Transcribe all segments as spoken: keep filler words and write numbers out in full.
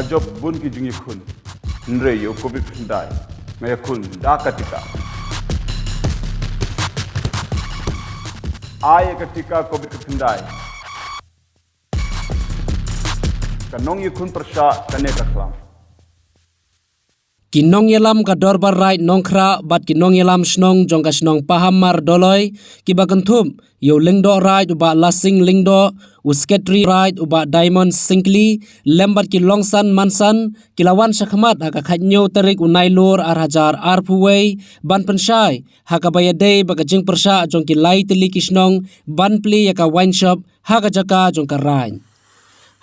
Jop bun ki jingïakhun. Hynrei ïa u covid khyndai nga ïakhun da ka tika. Ai ïa ka tika covid khyndai. Ka nongïakhun pyrshah kane ka khlam. Ki nongïalam ka Dorbar Raid Nongkhrah bad ki nongïalam shnong jong ka shnong Pahammar Doloi, kiba kynthup ïa u Lyngdoh Raid u Bah Lasing Lyngdoh, u Secretary Raid u Bah Diamond Syngkli, lem bad ki longsan mansan, ki la wan shakhmat ha ka khathynñiew tarik u Nailur ar hajar arphew wei, ban pynshai ha kaba ïadei bad ka jingpyrshah jong ki lai tylli ki shnong ban plie ïa ka wine shop ha ka jaka jong ka raid.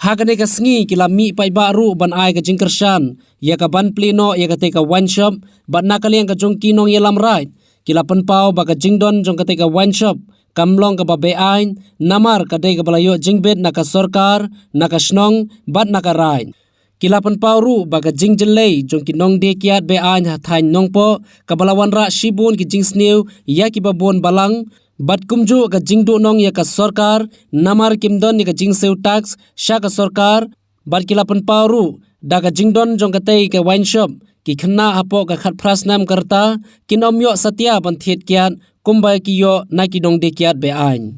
Ha kane ka sngi ki la mih paidbah ruh ban ai ka jingkyrshan ïa ka ban plie noh ïa katei ka wine shop, bad na ka liang ka jong ki nongïalam raid, ki la pynpaw ba ka jingdon jong katei ka wine shop kam long kaba beaiñ, namar ka dei kaba la ïoh jingbit na ka sorkar, na ka shnong bad na ka raid. Ki la pynpaw ruh ba ka jingjyllei jong ki nongdie kiad beaiñ ha thaiñ Nongpoh kaba la wanrah shibun ki jingsniew ïa kiba bun balang, bad kumjuh ka jingduhnong ïa ka sorkar, namar kim don ïa ka jingsiew tax sha ka sorkar. Bad ki la pynpaw ruh, da ka jingdon jong katei ka wine shop, ki khynnah hapoh ka khatphra snem ka rta kin ym ïoh satia ban thied kiad kumba ki ïoh na ki nongdie kiad beaiñ.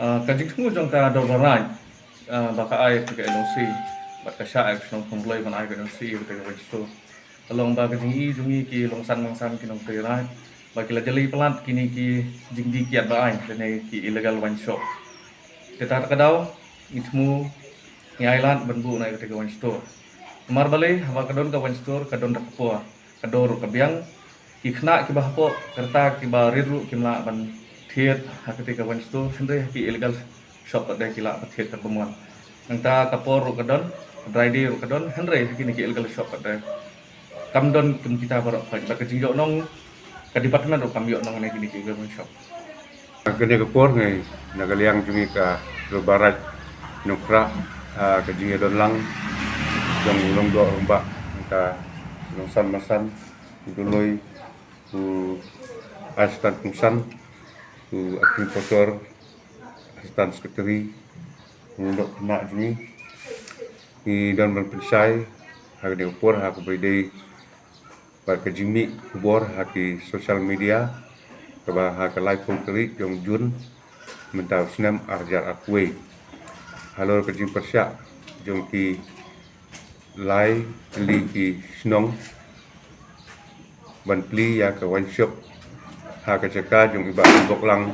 Ah, ka jingthmu jong ka Dorbar Raid, ah, ba ka ai ka N O C bad ka shah ïa ka shnong Phamrloi ban ai ka N O C ïa ka wine store. Ka long ba ka jingïohi jong ngi ki longsan mangsan ki nongtrei raid ba ki la jyllei palat kine ki jingdie kiad beaiñ lane ki illegal wine shop. Te kata ka daw ngi thmu, ngi ai lad ban buh noh ïa katei ka wine store. Namar balei? Haba ka don ka wine store ka don da ka por, ka dor ruh ka biang. Ki khynnah kiba hapoh ka rta kiba rit ruh kim lah ban thied ha katei ka wine store, hynrei ha ki illegal shop pat de ki lah ban thied katba mon. Nangta ka por ruh ka don, ka dry day ruh ka don, hynrei ha kine ki illegal shop pat de kam don kum kita baroh khoit, bad ka jingïohnong ka department ruh kam ïohnong na kine ki illegal shop. Kane ka por ngi na ka liang jong ngi ka Dorbar Raid Nongkhrah, ah, ka jingïadon lang jong u Lyngdoh Rangbah, ka Longsan Masan, u Doloi, u Assistant Kongsan, u Acting Pastor, Assistant Secretary, u Lyngdoh Khynnah jong ngi. Ngi don ban pynshai ha kane ka por ha kaba ïadei bad ka jingmih khubor ha ki social media, kaba ha ka laiphew tarik jong June mynta u snem ar hajar arphew wei, halor ka jingpyrshah jong ki lai tylli ki shnong ban plie ïa ka wine shop ha ka jaka jong i Bah Lyngdoh Lang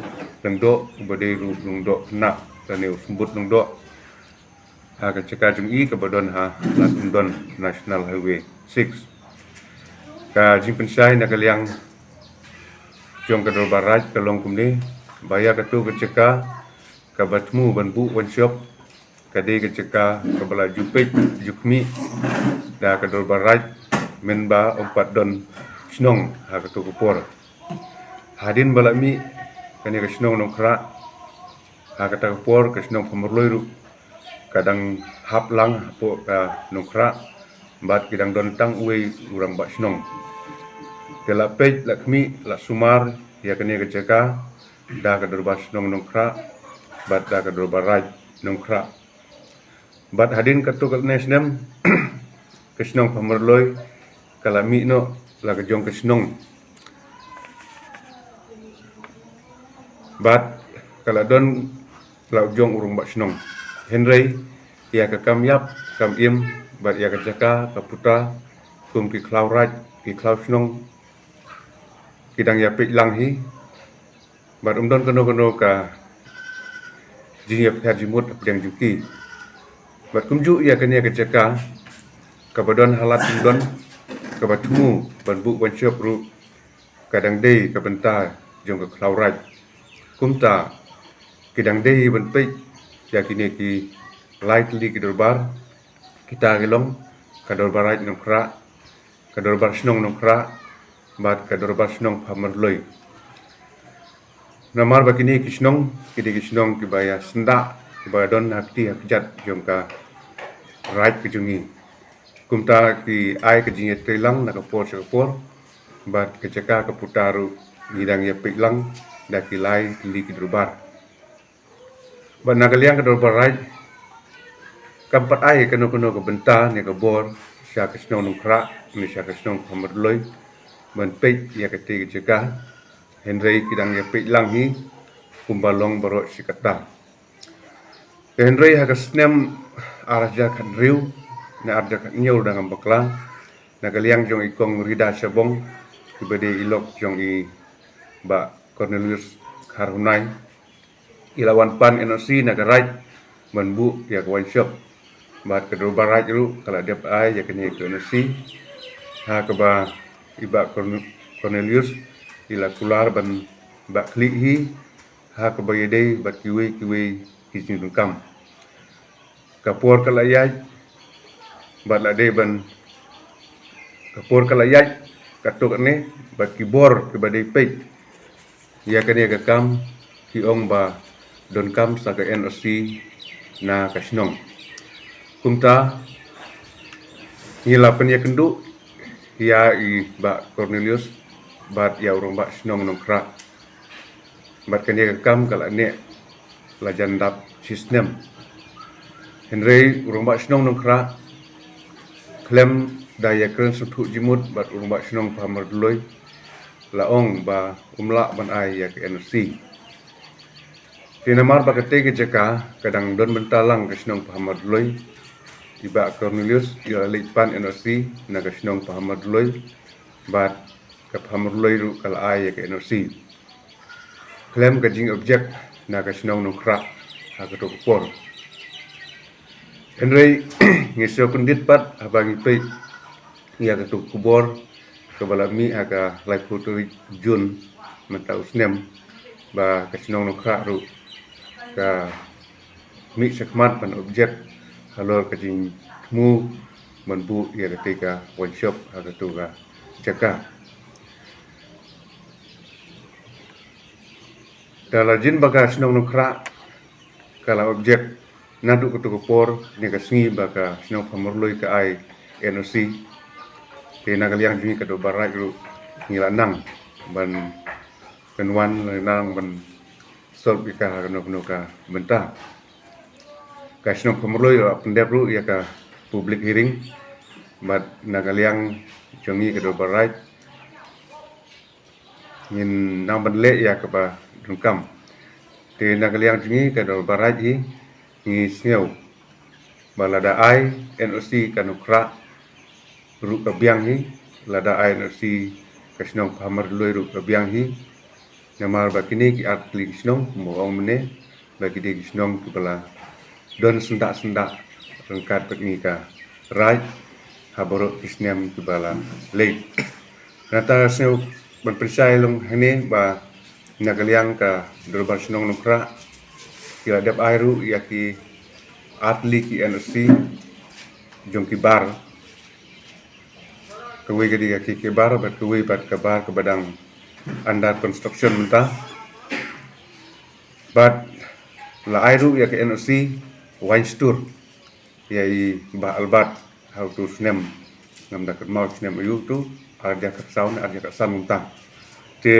Lyngdoh, uba dei ruh u Lyngdoh Khynnah lane u Symbud Lyngdoh, ha ka jaka jong i kaba don ha Lad Umdon, National Highway six. Ka jingpynshai na ka liang jong ka Dorbar Raid ka long kumne, ba ïa kato ka jaka kaba thmu ban buh wine shop ka dei ka jaka kaba la ju peit ju khmih da ka Dorbar Raid, mynba ym pat don shnong ha kato ka por. Hadien ba la mih kane ka shnong Nongkhrah, ha kata ka por ka shnong Phamrloi ruh ka dang hap lang hapoh ka Nongkhrah, bad ki dang don tang uwei u rangbah shnong. Te la peit, la khmih, la sumar ïa kane ka jaka da ka Dorbar Shnong Nongkhrah bad da ka Dorbar Raid Nongkhrah. Bad hadien katto katne snem ka shnong Phamrloi ka la mih noh la ka jong ka shnong, bad ka la don la u jong u rangbah shnong. Hynrei ïa ka kam ïap kam im bad ïa ka jaka ka puta kum ki khlaw raid ki khlaw shnong ki dang ïa peit lang hi. Bad ym don kano kano ka jingïapher jingmut hapdeng jong ki. Bad kumjuh ïa kane ka jaka kaba don ha Lad Umdon kaba thmu ban buh wine shop ruh ka dang dei ka bynta jong ka khlaw raid. Kumta ki dang dei ban peit ïa kine ki lai tylli ki dorbar, kita ki long ka Dorbar Raid Nongkhrah, ka Dorbar Shnong Nongkhrah bad ka Dorbar Shnong Phamrloi. Namar ba kine ki shnong ki dei ki shnong kiba ïa syndah, kiba don ha kti ha kjat jong ka raid ka jong ngi. Kumta ki ai ka jingïatreilang na ka por sha ka por, bad ka jaka ka puta ruh ngi dang ïa peit lang da ki lai tylli ki dorbar. Bad na ka liang ka Dorbar Raid kam pat ai kano kano ka bynta ne ka bor sha ka shnong Nongkhrah ne sha ka shnong Phamarloi ban peit ïa katei ka jaka, hynrei ki dang ïa peit lang hi kumba long baroh shi katta. Hynrei ha ka snem ar hajar khathynriew ne ar hajar khathynñiew lada ngam bakla, na ka liang jong i Kong Rida Shabong, kiba dei i lok jong i Bah Cornelius Kharhunai, i la wan pan N O C na ka Raid ban buh ïa ka wine shop. Bad ka Dorbar Raid ruh ka la dep ai ïa kane ka N O C, ha kaba i Bah Corn-, Cornelius i la kular ban bah khlieh hi ha kaba ïadei bad kiwei kiwei ki jingdonkam. Ka por ka la ïaid bad la dei ban, ka por ka la ïaid katto katne, bad ki bor kiba dei peit ïa kane ka kam ki ong ba donkam sa ka N O C na ka shnong. Kumta ngi la pynïakynduh ïa i Bah Cornelius bad ïa u Rangbah Shnong Nongkhrah. Bad kane ka kam ka la neh la jan dap shi snem. Hynrei u Rangbah Shnong Nongkhrah, khlem da ïakren sngewthuh jingmut bad u Rangbah Shnong Phamarloi, la ong ba um lah ban ai ïa ka N O C. Te namar ba katei ka jaka ka dang don bynta lang ka shnong Phamarloi, i Bah Cornelius i la leit pan N O C na ka shnong Phamarloi, bad ka Phamarloi ruh ka la ai ïa ka N O C khlem ka jingobject na ka shnong Nongkhrah ha kato ka por. Hynrei ngi sngewkyndit pat haba ngi peit ïa kato ka khubor kaba la mih ha ka laiphew tarik Jun mynta u snem, ba ka shnong Nongkhrah ruh ka mih shakhmat ban object halor ka jingthmu ban buh ïa katei ka wine shop ha kato ka jaka. Da la jin ba ka shnong Nongkhrah ka la object naduh kato ka por ne ka sngi ba ka shnong Phamarloi ka ai N O C, te na ka liang jong ngi ka Dorbar Raid ruh ngi la nang ban pynwan, la nang ban solve ïa ka ha kano kano ka bynta. Ka shnong Phamarloi la pyndep ruh ïa ka public hearing, bad na ka liang jong ngi ka Dorbar Raid ngin nang ban leh ïa kaba donkam. Te na ka liang jong ngi ka Dorbar Raid hi ngi sngew ba lada ai N O C ka Nongkhrah ruh ka biang hi, lada ai N O C ka shnong Phamarloi ruh ka biang hi. Namar ba kine ki artylli ki shnong kumba ong mynne, ba ki dei ki shnong kiba la don syndah syndah ryngkat bad ngi ka Raid ha baroh ki snem kiba la leit. Nangta sngew ban pynshai long hangne ba na ka liang ka Dorbar Shnong Nongkhrah ki la dep ai ruh ïa ki artylli ki N O C jong ki bar. Kawei ka dei ka K K Bar bad kawei pat ka bar kaba dang under construction mynta. Bad la ai ruh ïa ka N O C wine store ïa i Bah Albert ha uto u snem, ngam da kynmaw snem aïu uto, ar hajar khatsaw ne ar hajar khatsan mynta. Te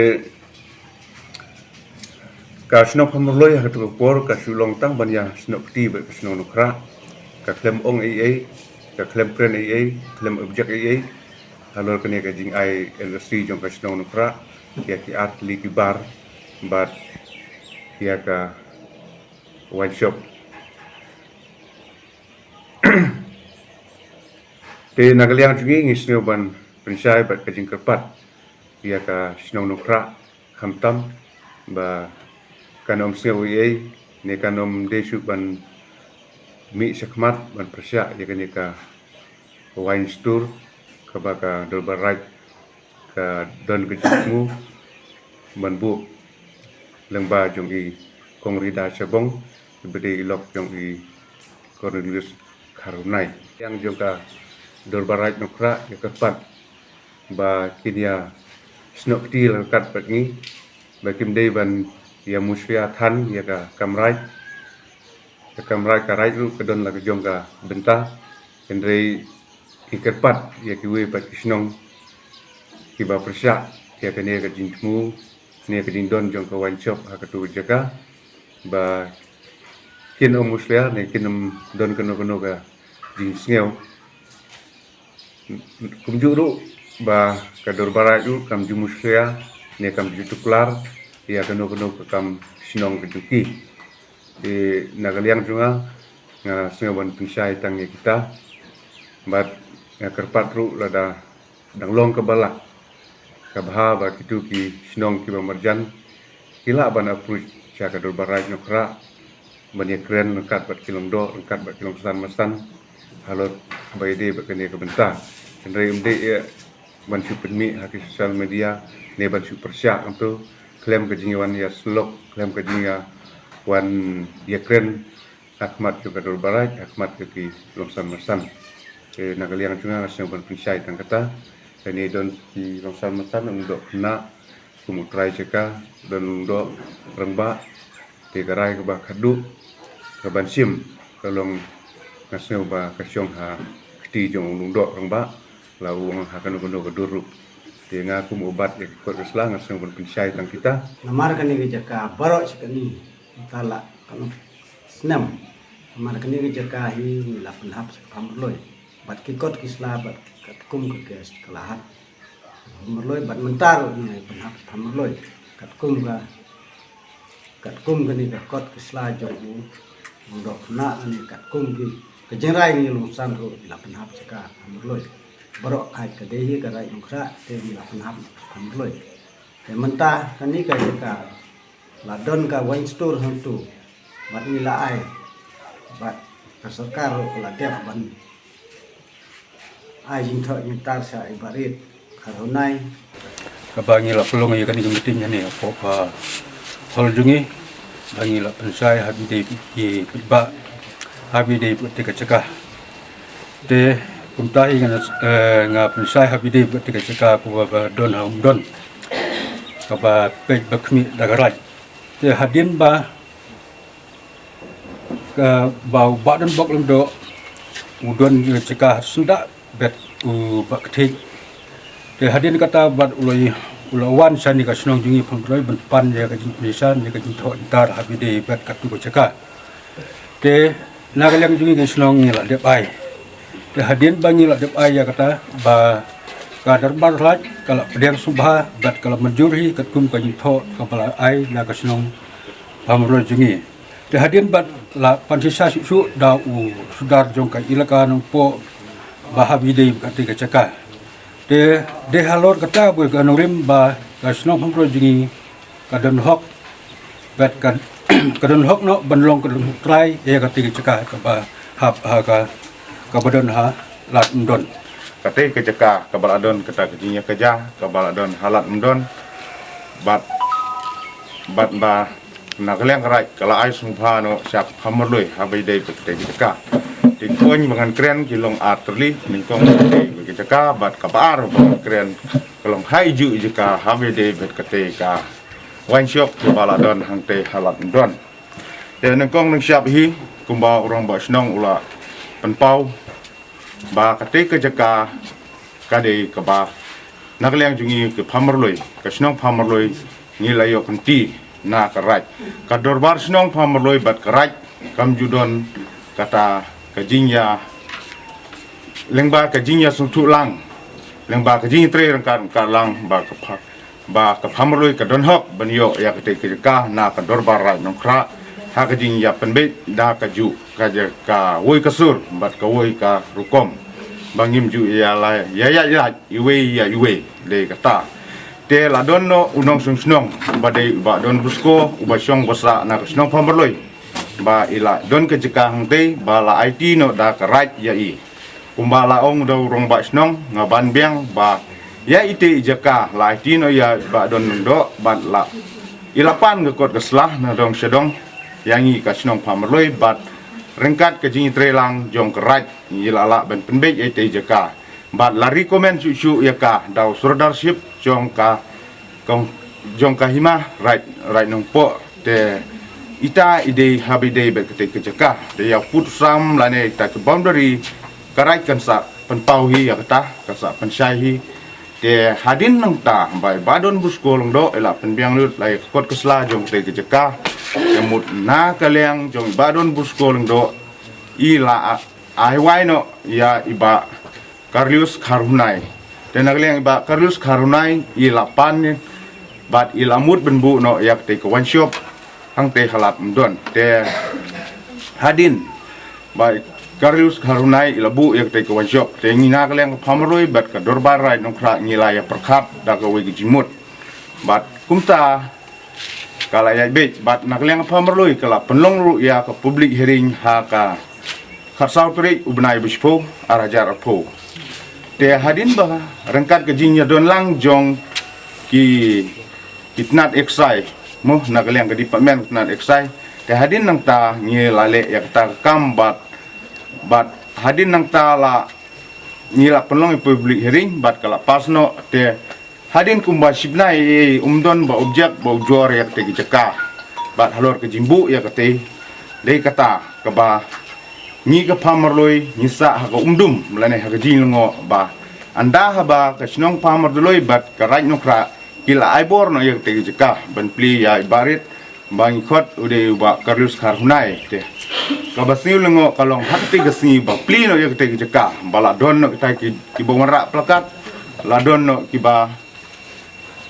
ka shnong Phamarloi ha kato ka por ka shu long tang ban ïa snoh kti bad ka shnong Nongkhrah, ka khlem ong ei ei, ka khlem kren ei ei, khlem object ei ei halor kane ka jingai N O C jong ka shnong Nongkhrah ïa ki artylli ki bar bad ïa ka wine shop. Te na ka liang jong ngi ngi sngew ban pynshai bad ka jingkyrpad ïa ka shnong Nongkhrah, khamtam ba kan ym sngew ei ei ne kan ym dei shuh ban mih shakhmat ban pyrshah ïa kane ka wine store kaba ka Dorbar Raid ka don ka jingthmu ban buh lyngba jong i Kong Rida Shabong, iba dei i lok jong i Cornelius Kharhunai. Ïa jong ka Dorbar Raid Nongkhrah ïa kyrpad ba kin ïa snoh kti ryngkat bad ngi, ba kim dei ban ïa mushlia than ïa ka kam raid. Ka kam raid, ka raid ruh ka don la ka jong ka bynta. Hynrei ngi kyrpad ïa kiwei pat ki shnong kiba pyrshah ïa kane ka jingthmu ne ka jingdon jong ka wine shop ha kato ka jaka, ba kin ym mushlia ne kin ym don kano kano ka jingsngew. Kumjuh ruh ba ka Dorbar Raid ruh kam ju mushlia ne kam ju tuklar ïa kano kano ka kam shnong ka jong ki. Te na ka liang jong nga, nga sngew ban pynshai tang ïa kita. Bad nga kyrpad ruh lada dang long kaba lah, ka bha ba kito ki shnong kiba marjan ki lah ban approach sha ka Dorbar Raid Nongkhrah ban ïakren ryngkat bad ki Lyngdoh, ryngkat bad ki Longsan Masan, halor ba ïadei bad kane ka bynta. Hynrei ym dei ïa ban shu pynmih ha ki social media ne ban shu pyrshah hangto khlem ka jingwan ïasyllok, khlem ka jingwan ïakren ha khmat jong ka Dorbar Raid, ha khmat jong ki Longsan Masan. Te na ka liang jong nga, nga sngew ban pynshai tang kata. Te ne don ki Longsan Masan, u Lyngdoh Khynnah, kum u trai jaka, don u Lyngdoh Rangbah. Te ka rai kaba khatduh kaban shim ka long, nga sngew ba ka shong ha kti jong u Lyngdoh Rangbah, la u ong ha kano kano ka dur ruh. Te nga kum u bat ïa ka kot ka sla, nga sngew ban pynshai tang kita. Namar kane ka jaka baroh shi kane, ta la kano snem. Namar kane ka jaka hi ngi la pynhap sha ka Pham Marloi bad ki kot ki sla bad katkum ka, ka, ka la hat Pham Marloi bad mynta ruh ngi pynhap sha Pham Marloi katkum ka, katkum kane ka kot ka sla jong u Lyngdoh Khynnah ne katkum ki, ka jingrai ngi Longsan ruh ngi la pynhap sha ka Pham Marloi. Baroh, ai, ka dei hi ka Raid Nongkhrah, te ngi la pynhap sha Pham Marloi. Te mynta kane ka jaka la don ka wine store hangto bad ngi la ai, bad ka sorkar ruh ka la dep ban ai jingthoh jingtar sha i Bah Rit Kharhunai. Kaba ngi la pynlong ïa kane ka meeting hangne hapoh ka hall jong ngi, ba ngi la pynshai ha ba ïadei ki paidbah, ha ba ïadei bad kata ka jaka. Te kumta hi nga, eh, nga pynshai ha ba ïadei bad kata ka jaka, kaba ba don ha Umdon, kaba peit ba khmih da ka Raid. Te hadien ba ka, ba u Bah Donbok Lyngdoh u don ïa ka jaka ha syndah bad u Bah Ktieng. Te hadien kata bad u la, u la wan shane ka shnong jong ngi Pham Marloi ban pan ïa ka jingpynshai ne ka jingthoh jingtar ha ba ïadei bad katu ka jaka. Te na ka liang jong ngi ki shnong ngi la dep ai. Te hadien ba ngi la dep ai ïa kata, ba ka Dorbar Raid ka la pdiang sngewbha bad ka la mynjur hi katkum ka jingthoh kaba la ai na ka shnong Pham Marloi jong ngi. Te hadien bad la pan shisha shuh shuh da u Sordar jong ka Elaka Nongpoh ba ha ba ïadei bad kata ka jaka. Te dei halor kata ba ka nongrim ba ka shnong Pham Marloi jong ngi ka don hok, bad ka, ka don hok noh ban long ka longtrai ïa kata ka jaka kaba hap ha ka, kaba don ha Lad Umdon. Kata ka jaka kaba la don kata ka jingïakajia kaba la don ha Lad Umdon. Bad, bad ba na ka liang ka Raid ka la ai sngewbha noh sha ka Pham Marloi ha ba ïadei bad kata ka jaka. Te kawei ba ngan kren ki long ar tylli, nyngkong kata ka jaka, bad kaba ar ba ngan kren ka long ha iju jaka ha ba ïadei bad kata ka wine shop kaba la don hangtei ha Lad Umdon. Te nyngkong nyngshap hi, kumba u Rangbah Shnong u la pynpaw, ba kata ka jaka ka dei kaba na ka liang jong ngi ki Pham Marloi, ka shnong Pham Marloi, ngi la ïoh kynti na ka Raid. Ka Dorbar Shnong Pham Marloi bad ka Raid kam ju don kata ka jingïa, lyngba ka jingïasngewthuh lang, lyngba ka jingïatrei ryngkat ryngkat lang, ba ka Pha-, ba ka Pham Marloi ka don hok ban ïoh ïa kata ka jaka na ka Dorbar Raid Nongkhrah ha ka jingïapynbeit da kajuh ka jaka, kawei ka sur bad kawei ka rukom, ba ngim ju ïa la ïa ïa ïa iwei ïa iwei. Dei kata, te la don noh u nongshong shnong ba dei u Bah Don Bosco, uba shong ba sah na ka shnong Pham Marloi, ba i la don ka jaka hangtei ba la aiti noh da ka Raid ïa i. Kumba la ong da u Rangbah Shnong, nga ban biang ba ïa itei i jaka la aiti noh ïa i Bah Don Lyngdoh, bad la, i la pan ka kot ka sla na dong sha dong ïa ngi ka shnong Pham Marloi, bad ryngkat ka jingïatrei lang jong ka Raid ngi la lah ban pynbeit ïa itei i jaka. Bad la recommend shuh shuh ïa ka da u Sordarship jong ka, kong, jong ka hima Raid, Raid Nongpoh. Te ita i dei ha ba ïadei bad kata ka jaka. Te ïa u pud u sam lane ita ka boundary ka Raid kan sa pynpaw hi ïa kata, kan sa pynshai hi. Te hadien nangta ba i Bah Don Bosco Lyngdoh i la pynbiang lut la ïa ka kot ka sla jong kata ka jaka. Te mut na ka liang jong i Bah Don Bosco Lyngdoh i la a-, ai wai noh ïa i Bah Karlius Kharhunai. Te na ka liang i Bah Karlius Kharhunai i la pan bad i la mut ban buh noh ïa katei ka wine shop hangtei ha Lad Umdon. Te hadien Bah Karlius Kharhunai i la buh ïa katei ka wine shop, te ngi na ka liang ka Phamarloi bad ka Dorbar Raid Nongkhrah ngi la ïa pyrkhat da kawei ka jingmut. Bad kumta ka la ïaid beit, bad na ka liang ka Phamarloi ka la pynlong ruh ïa ka public hearing ha ka khatsaw tarik u bnai ba shiphew, ar hajar arphew. Te hadien ba ryngkat ka jingïadon lang jong ki, ki tnat excise, mo, na ka liang ka department tnat excise. Te hadien nangta ngi la leh ïa kata ka kam bad, bad hadien nangta la ngi la pynlong ïa public hearing bad ka la pass noh. Te hadien kumba shi bnai i Umdon ba object ba ujor ïa katei ka jaka. Bad halor ka jingbuh ïa katei, dei kata kaba ngi ka Phamarloi ngi sah ha ka umdum lane ha ka jinglyngngoh ba ynda haba ka shnong Phamardoloi bad ka Raid Nongkhrah ki la ai bor noh ïa katei ka jaka ban plie ïa i Barit ba ngi khot u dei u Bah Karlius Kharhunai. Te kaba sngewlyngngoh ka long ha katei ka sngi ba plie noh ïa katei ka jaka ba la don noh kita ki, kiba wanrah plakat, la don noh kiba,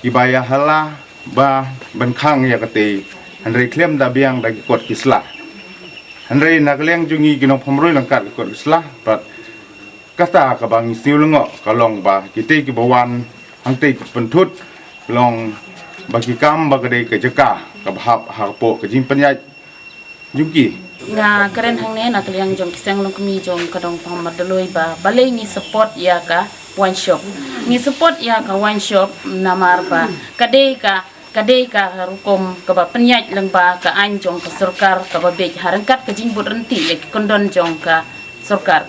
kiba ïa hala ba ban khang ïa katei, hynrei khlem da biang da ki kot ki sla. Hynrei na ka liang jong ngi ki nong Phamarloi ryngkat ki kot ki sla, bad kata kaba ngi sngewlyngngoh ka long ba kitei kiba wan hangtei ki pynthut long ba ki kam ba ka dei ka jaka kaba hap hapoh ka jingpynïaid jong ki. Nga kren hangne na ka liang jong ki seng longkmie jong ka dong Phamardoloi ba balei ngi support ïa ka wine shop. Ngi support ïa ka wine shop namar ba ka dei ka, ka dei ka rukom kaba pynïaid lyngba ka aiñ jong ka sorkar kaba beit ha ryngkat ka jingbud ryntih ïa ki kyndon jong ka sorkar.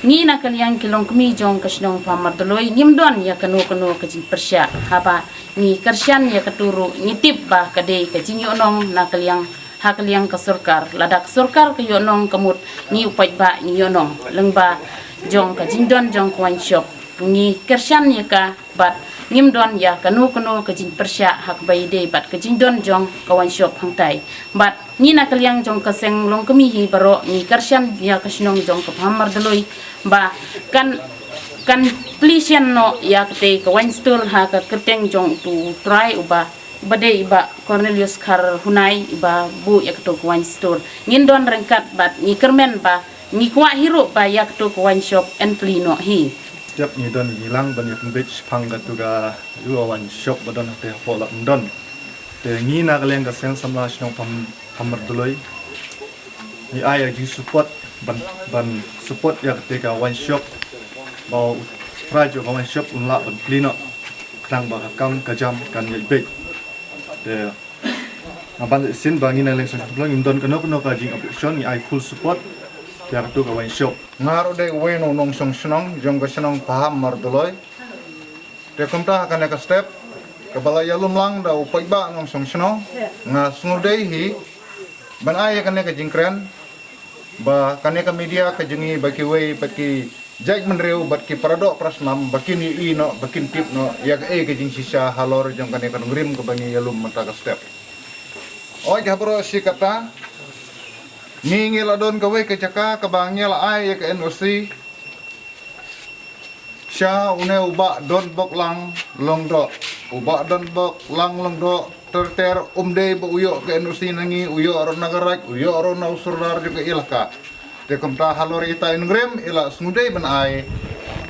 Ngi na ka liang ki longkmie jong ka shnong Phamardoloi ngim don ïa kano kano ka jingpyrshah haba ngi kyrshan ïa kato ruh ngi tip ba ka dei ka jingïohnong na ka liang, ha ka liang ka sorkar. Lada ka sorkar ka ïohnong ka mut ngi u paidbah ngi ïohnong lyngba jong ka jingdon jong ka wine shop. Ngi kyrshan ïa ka bad ngim don ïa kano kano ka jingpyrshah ha kaba ïadei bad ka jingdon jong ka wine shop hangtai. Bad ngi na ka liang jong ka seng longkmie hi baroh ngi kyrshan ïa ka shnong jong ka Phamardoloi ba kan, kan plie shen noh ïa katei ka wine store ha ka kyrteng jong uto u trai uba, uba dei i Bah Cornelius Kharhunai iba buh ïa kato ka wine store. Ngin don ryngkat bad ngi kyrmen ba ngi kwah hi ruh ba ïa kato ka wine shop yn plie noh hi. Jop ngi don ngi lang ban ïa pynbeit shaphang kato ka, ïa ka wine shop ba don hangtei hapoh Lad Umdon. Te ngi na ka liang ka seng samla shnong Pham, Phamardoloi ngi ai ïa ka jingsupport ban, ban support ïa katei ka wine shop ba u trai jong ka wine shop un lah ban plie noh khnang ba ka kam ka jam kan ïaid beit. Te nga ban shisien ba ngi na ka liang seng samla ngim don kano kano ka jingobjection, ngi ai full support ïa kato ka wine shop. Nga ruh dei uwei na u nongshong shnong jong ka shnong Phamardoloi. Te kumta ha kane ka step kaba la ïalum lang da u paidbah nongshong shnong, nga sngewdei hi ban ai ïa kane ka jingkren ba kane ka media ka jong ngi ba kiwei bad ki jaitbynriew bad ki paradoh parasnam ba kin ïohi noh, ba kin tip noh ïa kaei ka jingshisha halor jong kane ka nongrim kaba ngi ïalum mynta ka step. Oi, ha baroh shi katta ngi, ngi la don kawei ka jaka kaba ngi la ai ïa ka N O C sha une u Bah Donboklang Lyngdoh. U Bah Donboklang Lyngdoh ter ter um dei ba u ïoh ka N O C na ngi, u ïoh ruh na ka Raid, u ïoh ruh na u sordar jong ka ilaka. Te kumta halor ita i nongrim i la sngewdei ban ai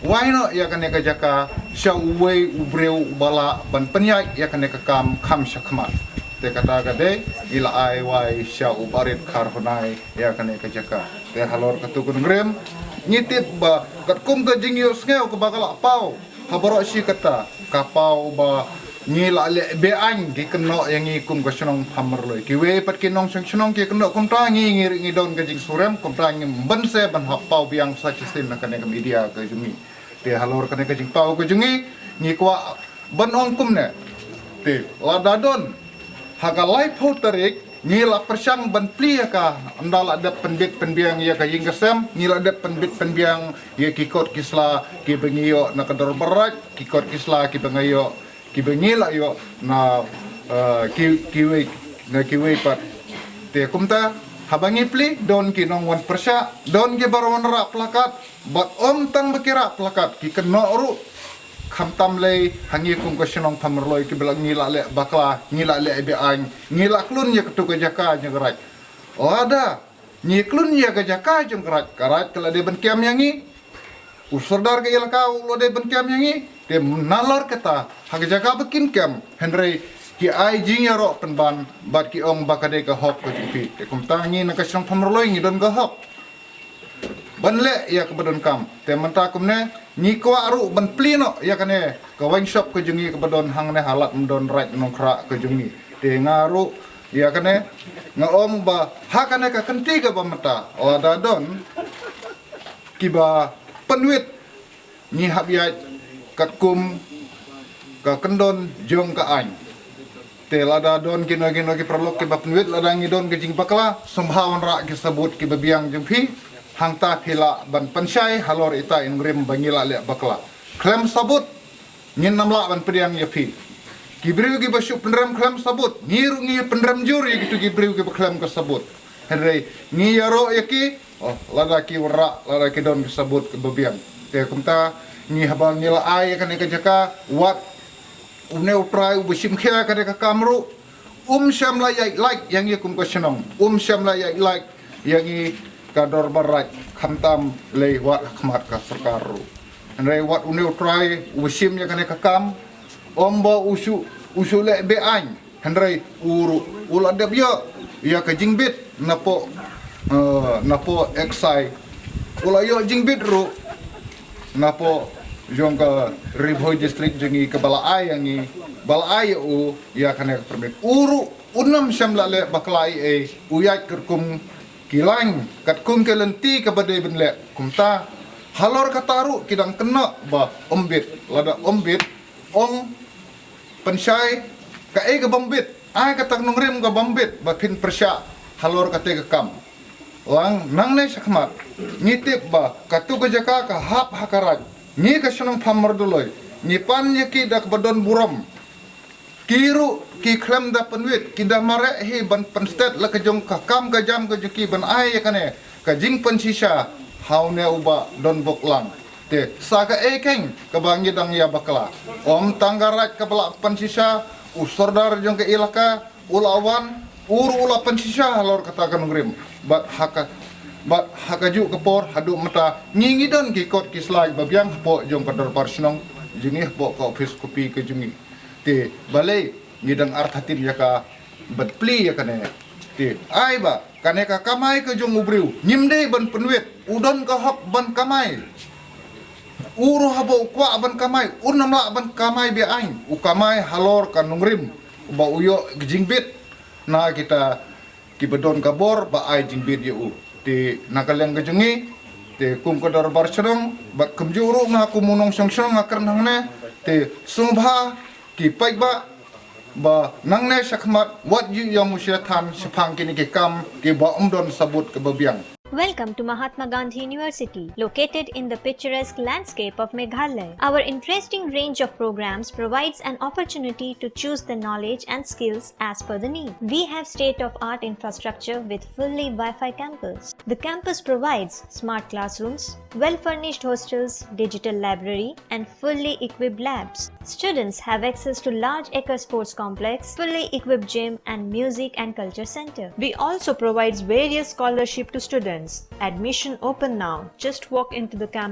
wai noh ïa kane ka jaka sha uwei u briew uba lah ban pynïaid ïa kane ka kam kham shakhmat. Te kata ka dei i la ai wai sha u Barit Kharhunai ïa kane ka jaka. Te halor kato ka nongrim ngi tip ba katkum ka jingïohsngew kaba ka la paw ha baroh shi katta, ka paw ba ngi la leh be-aiñ ki kynnoh ïa ngi kum ka shnong Phamardoloi. Kiwei pat ki nongshong shnong ki kynnoh kumta, ngi, ngi, ngi don ka jingsngewrem kumta, ngim banse ban hap paw biang sa shisien na kane ka media ka jong ngi. Te halor kane ka jingpaw ka jong ngi ngi kwah ban ong kumne. Te lada don ha ka laiphew tarik ngi la pyrshang ban plie ïa ka, ynda la dep pynbit pynbiang ïa ka ïing ka sem, ngi la dep pynbit pynbiang ïa ki kot ki sla kiba ngi ïoh na ka Dorbar Raid, ki kot ki sla kiba ngi ïoh, kiba ngi la ïoh na, eh, ki, kiwei, na kiwei pat. Te kumta Haba ngi plie, don ki nongwan pyrshah, don ki ba wanrah plakat, bad ym tang ba ki rah plakat, ki kynnoh ruh, khamtam lei ha ngi kum ka shnong Pamrloi kiba la ngi la leh bakla, ngi la leh beaiñ, ngi la klun ïa katu ka jaka jong ka raij. Lada ngi klun ïa ka jaka jong ka raij, ka raij ka la dei ban kem ïa ngi. U sordar ka elaka u la dei ban kem ïa ngi. Te nalor kata, ha ka jaka ba kin kem, hynrei ki ai jingïaroh pynban, bad ki ong ba ka dei ka hok ka jong phi. Te kumta ngi na ka shnong Pamrloi ngi don ka hok ban leh ïa kaba donkam. Te mynta kumne, ngi kwah ruh ban plie noh ïa kane ka wine shop ka jong ngi kaba don hangne ha Lad Mdon Raid Nongkhrah ka jong ngi. Te nga ruh ïa kane nga ong ba ha kane ka kynti kaba mynta, lada don kiba pynwit, ngi hap ïaid katkum ka kyndon jong ka aiñ. Te lada don kino kino ki paralok kiba pynwit, lada ngi don ka jingbakla, sngewbha wanrah ki sabut kiba biang jong phi, hangta phi lah ban pynshai halor ita i nongrim ba ngi la leh bakla. Khlem sabut, ngin ym lah ban pdiang ïa phi. Ki briew kiba shu pynrem khlem sabut, ngi ruh ngi pynrem jur ïa kitu ki briew kiba khlem ka sabut. Hynrei ngi ïaroh ïa ki, oh, lada ki wanrah, lada ki don ki sabut kiba biang. Te kumta, ngi haba ngi la ai ïa kane ka jaka, wat une u trai uba shim khia kane ka kam ruh, um shym la ïaid lait ïa ngi kum ka shnong, um shym la ïaid lait ïa ngi ka dorbar raij, khamtam lei wat ha khmat ka sorkar ruh. Hynrei wat une u trai uba shim ïa kane ka kam, ym ba u shu, u shu leh beaiñ, hynrei u ruh u la dep ïoh ïa ka jingbit napoh, eh, napoh Excise. U la ïoh jingbit ruh napoh jong ka Ri Bhoi District jong ngi kaba la ai ïa ngi, ba la ai ïa u ïa kane ka permit. U ruh un ym shym la leh bakla ei ei, u ïaid katkum ki laiñ, katkum ki lynti kaba dei ban leh. Kumta halor kata ruh ki dang kynnoh ba ym bit, lada ym bit, ong pynshai kaei kaba ym bit, ai kata ka nongrim kaba ym bit ba phin pyrshah halor kata ka kam. Lang nangne shakhmat, ngi tip ba katu ka jaka ka hap ha ka raij. Ngi ka shnong Pamrloi, ngi pan ïa ki da kaba don burom. Ki ruh ki khlem da pynwit, ki da mareh hi ban pynstet la ka jong ka kam ka jam ka jong ki ban ai ïa kane ka jingpynshisha ha une u Bah Donbok Lang. Te sa kaei keiñ kaba ngi dang ïa bakla? Ym tang ka raij kaba la pynshisha, u sordar jong ka elaka u la wan, u ruh u la pynshisha halor kata ka nongrim. Bad ha ka, bad ha kajuh ka por haduh mynta ngi ngi don ki kot ki slai ba biang hapoh jong ka dorbar shnong jong ngi, hapoh ka ophis kopi ka jong ngi. Te balei ngi dang artatien ïa ka ban plie ïa kane? Te ai ba kane ka kamai ka jong u briew, ngim dei ban pynwit, u don ka hok ban kamai. U ruh haba u kwah ban kamai, un ym lah ban kamai beaiñ, u kamai halor ka nongrim ba u ïoh ka jingbit na kita kiba don ka bor ba ai jingbit ïa u. Te na ka liang ka jong ngi, te kum ka dorbar shnong bad kumjuh ruh nga kum u nongshong shnong nga kren hangne, te sngewbha ki paidbah ba nangne shakhmat wat ju ïa mushlia than shaphang kine ki kam kiba ym don sabut kaba biang. Welcome to Mahatma Gandhi University, located in the picturesque landscape of Meghalaya. Our interesting range of programs provides an opportunity to choose the knowledge and skills as per the need. We have state-of-art infrastructure with fully Wi-Fi campus. The campus provides smart classrooms, well-furnished hostels, digital library, and fully equipped labs. Students have access to large acre sports complex, fully equipped gym, and music and culture center. We also provides various scholarship to students. Admission open now. Just walk into the campus.